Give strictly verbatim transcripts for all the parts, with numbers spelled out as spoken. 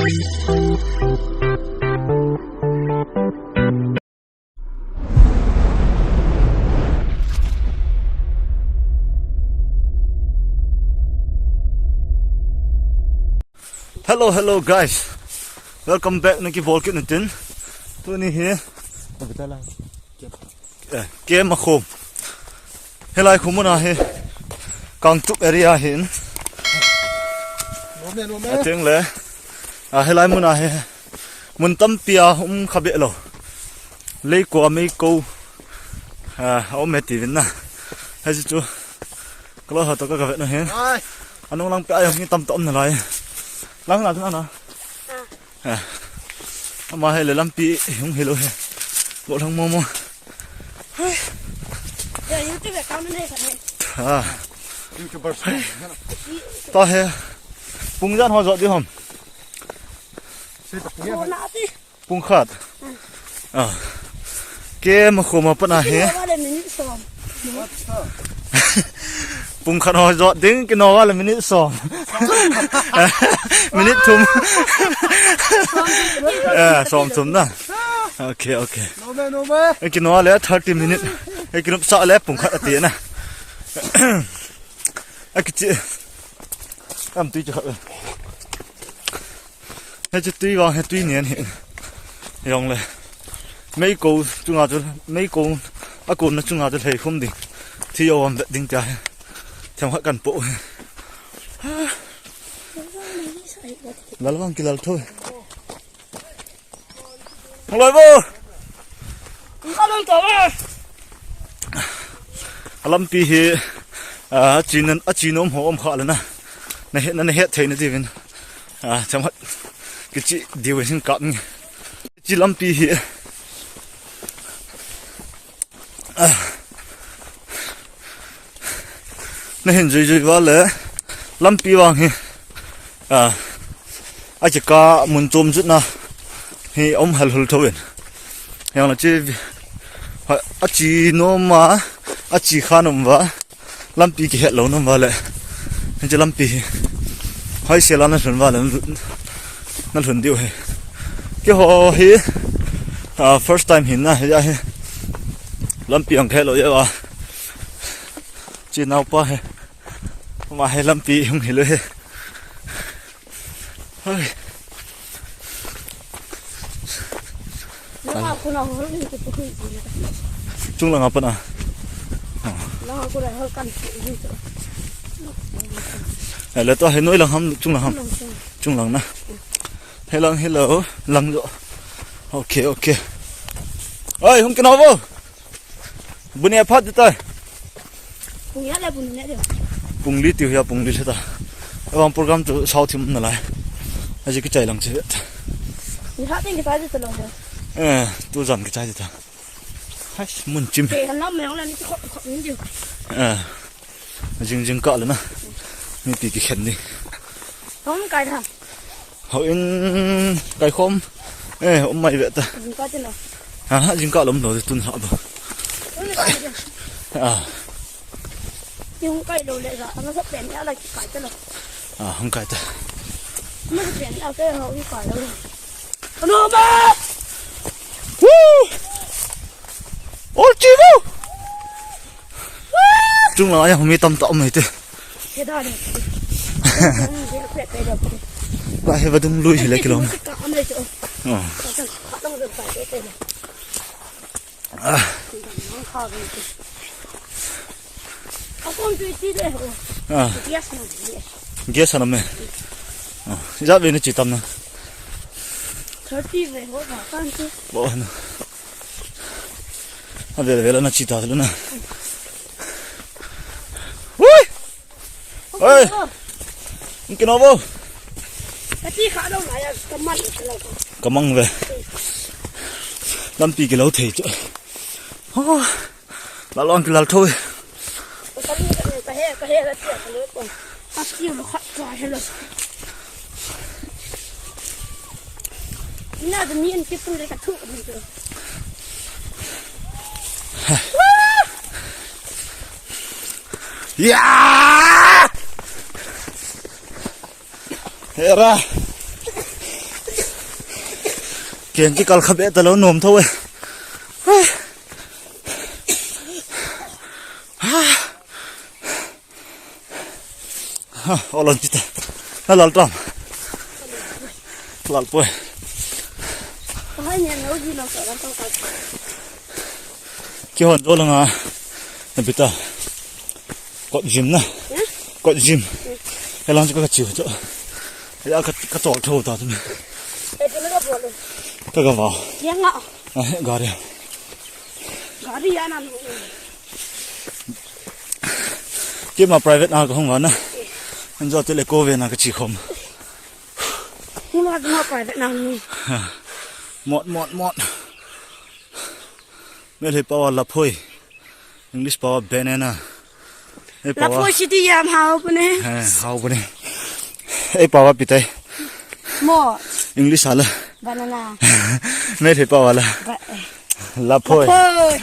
Hello, hello guys. Welcome back. Naki bol kit natin. Tuni hi. Eh, Kemakhom. Hilai khu mun ahi. Kangtuk area ahin. Nome, nome. Ateng le. Ah, hilai mun ahi. Mun tampi a um kha be lo. Leiko a meiko. Ah, a um e tivin na. Hichu. Kalo ha to ka ka ve no he. Ai. Anung lang pe ai hung tam to um na lai. Lang na na. Ah. Ah. Ama he le lampi hung hilo he. Bo lang mo mo. Hai. Ya, YouTube account ne ka ne. Ah. YouTuber. Ta he. Pung jan ho jo di hom. Sei ta pung jan. Pung khat. Ah. Kemakhom a pat ahi. Kilo val le minute som. Pung khat ho jo ding kino val le minute som. Minute thum. Eh, som thum na. Okay, okay. Nome, nome. Eh, kino le thirty minute. Eh, kino sa le pung khat ati na. Eh, kichi. Am tui chi khat. Hiche tui vang hi tui nen hi. Jong le. Meiko chunga chu, meiko a konna chunga chu lhei khum ding. Thi o am vet ding tia hi. Themkhat kan po hi. Lal vang kilal tho. Hung loi vo. Hung ka loi to ve. A lampi hi, a, a chi nan, a chi nom ho um kha le na. Na het, na, na het thei na ti vin. A, themkhat kichi diu hin kap ni. Chi lampi hi. Ah. Na hin jui jui val le lampi vang hi. Ah. A chi ka mun chom jut na hi um hal hul tho in. Yang la chi a chi nom a, a chi kha nom va. Lampi kihet lou nom va le. Hiche lampi hi. Hoi se la na lhun va le. Na lhun diu hi. Keiho hi. Ah, first time hin na hi a hi. Lampi ang kihet lou ye va. Chi nau pa hi. Ma hi lampi hung hi lou hi. Hoi. Langa kona hol ni te pukui. Chunglang a pat a. Langa kona hol kan pukui. Eh, le to he noi lang ham, chunglang ham. Chunglang, chunglang. Chunglang na. He lang, hello, lang jo. Okay, okay. Oi, hung kino vo. Bun e phat tai. Pung ya le bun ne de. Pung li tiu ya pung li ta. Abang program tu sao thim na lai. Aji kichai lang che. Ni ha ting kichai ta long. Eh, tu jan kichai ta. Hai, mun chim. Te han lam me ong la ni ko ko ni. Eh. Jing jing ka le na. Mipi kikhen ding. Hung kai tham. Hou in kai khom. Eh, um mai ve ta. Jing ka tin lo. Ha, jing ka lom lo tun ha ba. Tun kai tin. Ah. Jing kai lo le ja, ama sa pen ya la kai ta lo. Ah, hung kai ta. Ama sa pen ya ke hou in kai lo. Ano ba? Woo! Ol chi bu! Chunglang a hung mi tam ta um mai te. Ke da ni. Ke ke da. La he vadung lui hi le kilom. Ka am le cho. Oh. Ka ka long de ka ke te. Ah. Ka kon tu ti de ho. Ah. Yes na. Yes. Gas na me. Ah. Ja ve ni chi tam na. Thirty ve ho ba kan tu. Bo na. A vel vel a na chi ta lu na. Ui! Oi! Hung kino vo. Ka ti kha lo ngai a, ka man ka lo. Ka mang ve. Lampi kilo thei chu. Oh. La long kilal tho. Ka ni ka he, ka he la ti ka lo ko. A ti lo kha ka he lo. Ina da mi an ki pun le ka thu ni ko. Ya! Hera. Tiang kikal kha be talou nom tho e. Hai. Ha, olon pita. Na lal tam. Lal poi. Hai, nian lo ji lo so lal to ka. Kihon jo langa. Na pita. Kot jim na. Ya? Kot jim. Elang chu ka chiu chu. Ya ka, ka chol tho ta tu. E, tu na ka bol. Ka ga va. Ya nga. Ah, gari. Gari ya na. Keima private na ka hung va na. An jo te le ko ve na ka chi khom. Ni ma ma private na ni. Mot, mot, mot. Meitei pao a laphoi. English pao a banana. Ei pao a. Laphoi si ti yam hao pune. Eh, hao pune. Ei pao a pitai. Mo. English a la. Banana. Meitei pao a la. Ba, eh. Laphoi. Laphoi.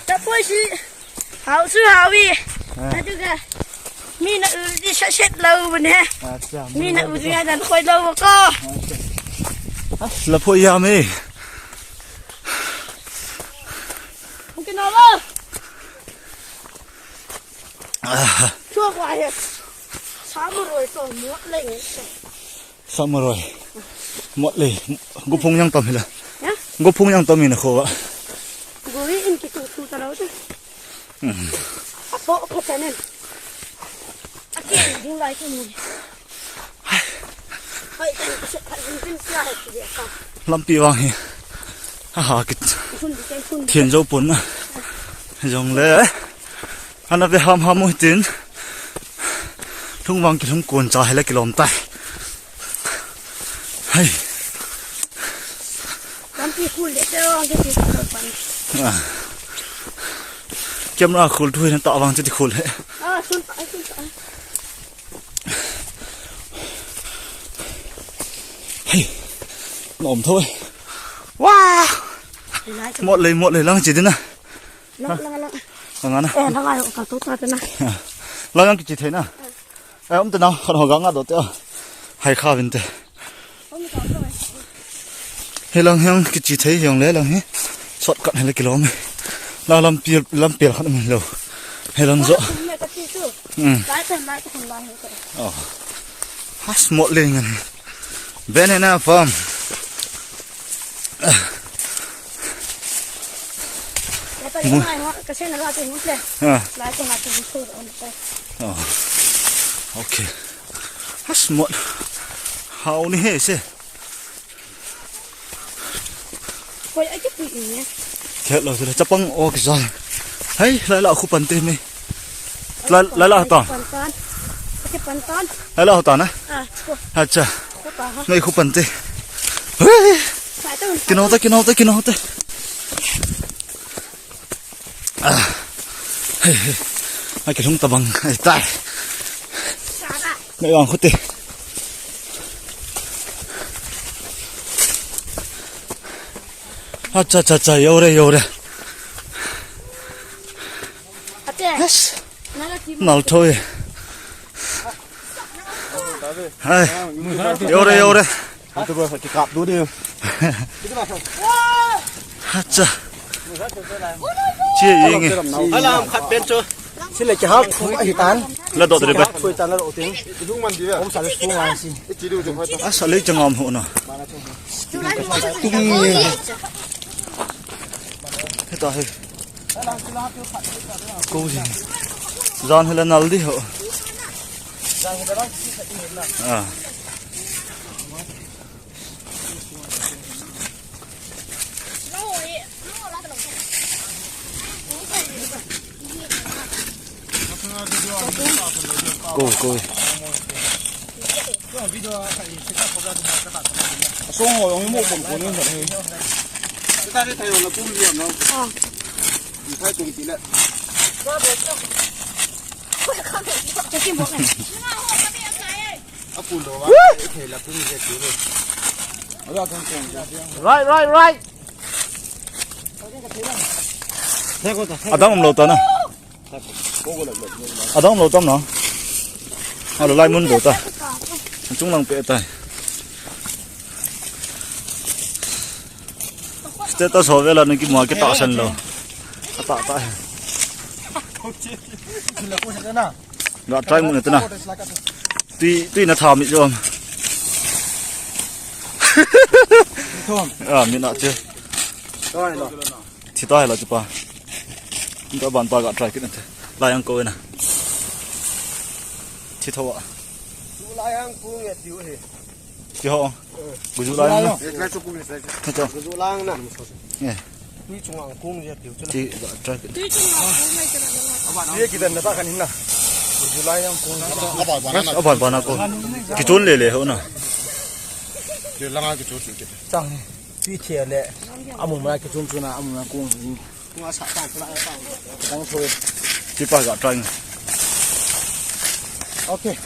Laphoi si. Hao su hao i. Eh. Aduga. Mina u di sa set lou pune. Acha, mina u di dan khoi lou ko. Acha. Ah, laphoi yam e. Mungkin apa? Ah. Cuba aja. Sama roi to, muat lagi. Sama roi. Muat lagi. Gupung yang tam hila. Ya? Gupung yang tam ina ko. Goi in kitu tu talau tu. Hmm. Apo, apo tanen. Aki, ding lai tu mu. Lampi vang hi. Ha ha kit. Thien jo pon na. Jong le. Ana ve ham ham u tin. Lhung vang kilhung kon cha hela kilom tai. Hai. Lampi khul le te vang ke ti khul pan. Ah. Camera khul thu hin ta vang ti khul he. Ah, khul pa, khul pa. Hei. Nom thoi. Wah! Mot lei, mot lei lang chi dina. Lang, lang, lang. Lang na. Eh, lang ayo, ka to ta na. Lang yang kichi thei na. Eh, um te na, khan ho ga nga do te. Hai kha vin te. Helang hiang kichi thei hiang le lang hi. Shortcut hela kilom. La lampi, lampi khat um lo. Helang jo. Hmm. Oh. Has mot le ngan. Banana farm. Mu- Ah. Oh. Okay. Has mot. Hao ni he se. Koi, ai, kipui in e. Khet lo, chule chapang o kisa. Hai, lai la khu pan te me. Lai, lai la ta. Pan tan. Ai, pan tan. Lai la ta na. Ah, khu. Acha. Khu ta ha. Ngai khu pan te. Hai. Sai ta. Kino ta, kino ta, kino ta. Ah. Hei, hei. Ai, kilhung tabang. Ai, tai. Ngai vang khu te. Acha, cha, cha, yo re, yo re. Ate. Yes. Nala ti. Nal thoi. Hai. Yo re, yo re. Acha. Che yeng e. Alam khat pen chu. Sile kihal thu ahi tan. La dot re ba. Thu tan la dot tin. Hom sa le thu ngai si. Asa le changam ho na. Tung ni. Heta he. Ko ji. Jan hela nal di ho. Ah. Koi, koi. Asong ho jong imo pon pon ni he. Kita ni thai jong la kum liam lo. Ah. Ni thai tung ti le. Check in bok ne. Apun do wa, thei la pun je tu le. Right, right, right. Adang um lo ta na. Adang um lo tam na. Alo lai mun do ta. Chung lang pe tai. Te ta so vela na ki mua ki ta san lo. Ta ta. Ga try mu na ta na. Tui, tui na tha mi jom. Ah, mi na che. Thi ta hi la chu pa. Ka ban pa ga try kit na te. Lai ang ko na. Thi tho a. Lai ang ko nge tiu he. Ti ho. Guju lai na. Guju lang na. Eh. Tui chunga kung je tiu chu. Ti ga try. Tui chunga kung mai kana. Ye kidan na ta kan hinna. Guju lai ang kung. Aban bana ko. Kichun le le ho na. Ti langa kichun chu kit. Chang. Tui thia le. Amu ma kichun chu na amu na kung. Kung asa pa chu la pa. Dang thoi. Ti pa ga try. Okay.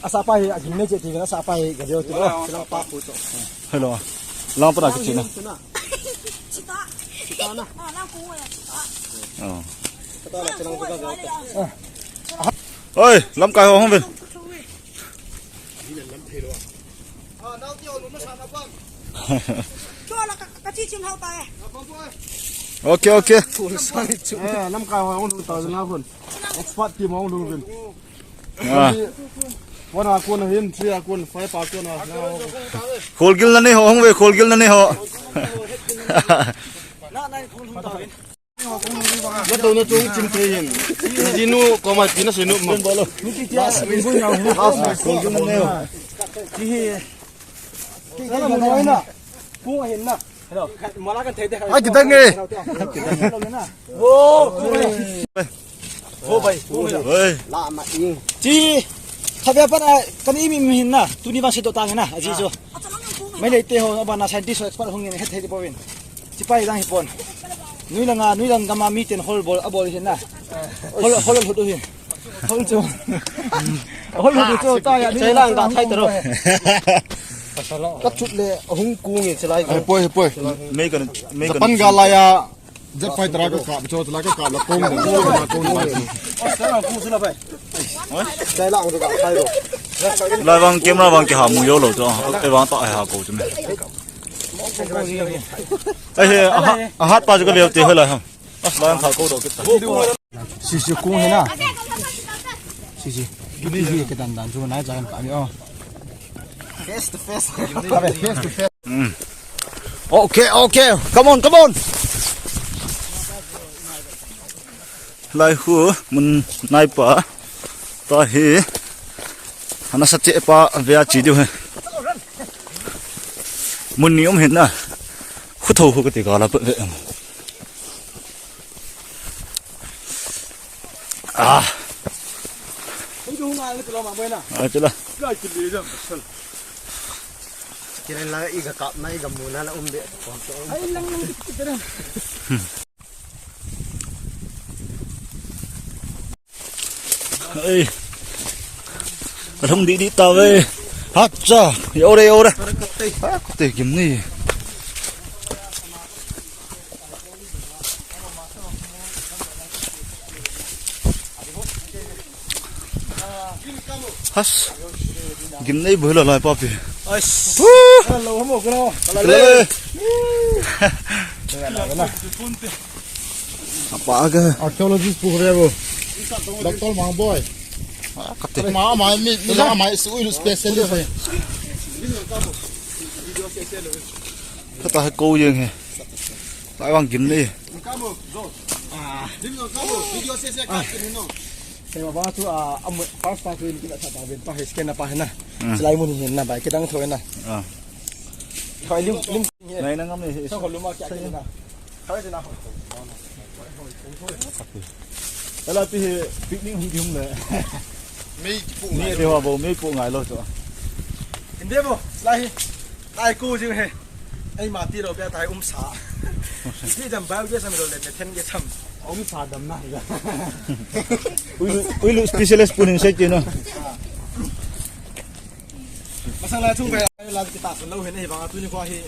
Asa pa hi agim ne je ti na asa pa hi ga dio ti lo. Hello. Lang pa na kichun na. Oh. Oi, lamkai ho hung vin. Okay, okay. Eh, lamkai ho hung ta na hun. Expert team hung vin. Ah. One a kon hin, three a kon, five a kon a. Kholgil na nei ho, hung ve, kholgil na nei ho. Na to na chung chim te hin. Jinu ko ma tina sinu ma. Kholgil na nei ho. Kung ahin na. Ai, kidang e. Ho bai. Oi. La ma ing. Chi. Khabe pa na kan imi mi hin na. Tuni vang se to tang na. Aji jo. Mai le te ho ba na scientist ho expert hung ni het het po vin. Chi pai dang hi pon. Nui langa, nui lang gama mi ten hol bol a bol hin na. Hol hol hol hin. Hol chu. Hol chu chu ta ya ni. Chai lang ga thai taro. Ka chut le hung kung e chilai. Ai poi poi. Mei kan mei kan. Japan ga la ya. Jet fighter ka ka cho la ka ka la kong kong kong. Chai lang ga thai ro. Lai vang camera vang ki ha mu yo lo to. Ai vang ta ai ha ko chu me. Ai he a hat pa chu ka leo te ho la ha. As lang kha ko do kita. Si si kung he na. Si si. Gidi hi ke dan dan chu nai jan ka mi o. Face to face. Face to face. Okay, okay. Come on, come on. Lai hu mun nai pa. Ta hi. Ana sa che pa ve a chi diu he. Mun ni um hin na. Khu tho khu ka ti ka la pa ve. Ah. Ai, chula. Kira la iga kap na iga muna la um de. Ai, lang lang. Ei. Alhung di di ta ve. Hacha, yo re, yo re. Ha, ko te kim ni. Has. Gim nei bu la lai pa pi. Ais. Hello, homo ko. Hello. Apa aga? Archaeologist pu re bo. Doctor Mang Boy. Kate. Ma ma mi mi la ma su specialist. Kata ko yeng he. Taiwan gim nei. Video se se ka ni no. Kei ma ba chu a, a mu-, first time chu in kila tha ta ven pa he scan na pa he na. Hmm. Chilai mun hin na bai kidang thoi na. Ah. Thoi lim, lim. Ngai na ngam ni. Sa ko luma kya kya na. Thoi na. Ela pi he picnic hung ki hung le. Mei ki pu ngai. Ni de wa bo mei pu ngai lo cho. Inde bo, lai hi. Ai ku jing he. Ai ma ti lo bia tai um sa. Ti dam ba ge sam lo le me then ge sam. Um sa dam na ga. Ui lu, ui lu specialist puning sai ti no. Masang la chung ba la kita sun lo he nei ba tu ni ko hi.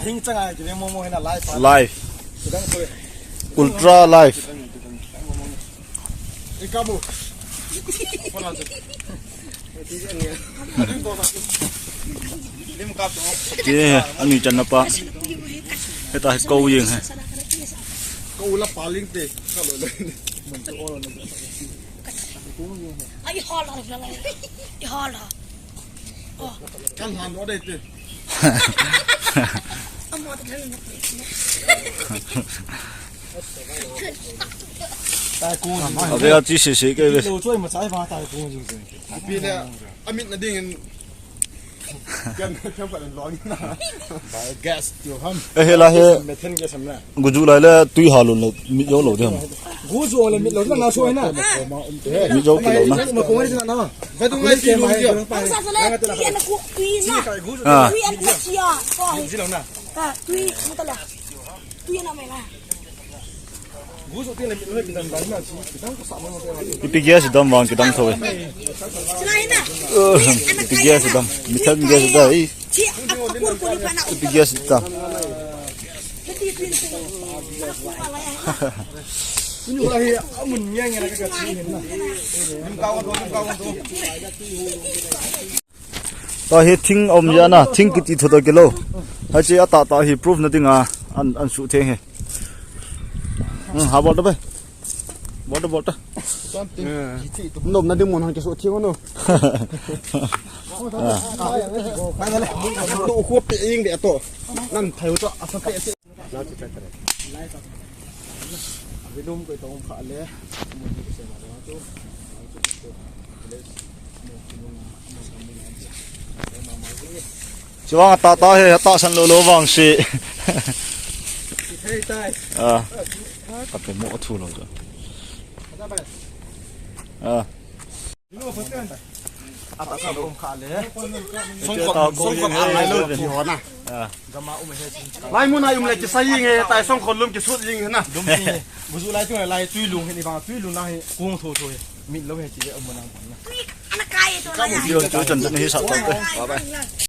Hing chang ai ti mo mo he na live. Live. Ti dang ko. Ultra live. Ikabu. Ke, ani channa pa. Heta hi kou jeng hi. Kou la paling te. Ka lo le. Ai, hol la, hol la. Kan han lo dei te. Amo ta. Tai kung. Abe a chi se se ke be. Lo choi ma chai ba tai kung jing jing. Pi le, amit na ding in. Kan, kan pa lo na. Gas tiu ham. Eh, he la he. Methen gas ham na. Guju lai le tui ha lo le, mi jo lo de ham. Guju le mi lo na na so na. Mi jo ki lo na. Ma ko ngai na na. Ba tu ngai ti lo ya. Sa sa le, ti an ku, tui na. Ah. Tui an ku sia. Ko. Ti lo na. Ka, tui, mo ta la. Tui na me na. Ipi gas dam vang kidang tho e. Ipi gas dam. Methen gas dam e. Ipi gas dam. Ta hi thing um ya na, thing kiti thu ta kilo. Hiche a ta ta hi proof na ding a, an, an su theng hi. Hmm, ha bol ta be. Bol ta, bol ta. Nom na ding mon han ke su theng no. Ah. To khu pe ing de to. Nan thai to a sa pe. Chuvang a ta ta he, tahsan lou lou vang si. Ah. Ka pe mo thu lou jo. Ah. Ata sa lom kha le. Song ko, song ko a lai lo ti ho na. Lai mun a um le kisai nge tai song ko lum kisut jing na. Lum si. Buzu lai tu lai tui lung he ni bang tui lung na he kung tho tho he. Mit lo he ti le um na. Tui ana kai to. Yo tu chan ni sa ta. Bye bye.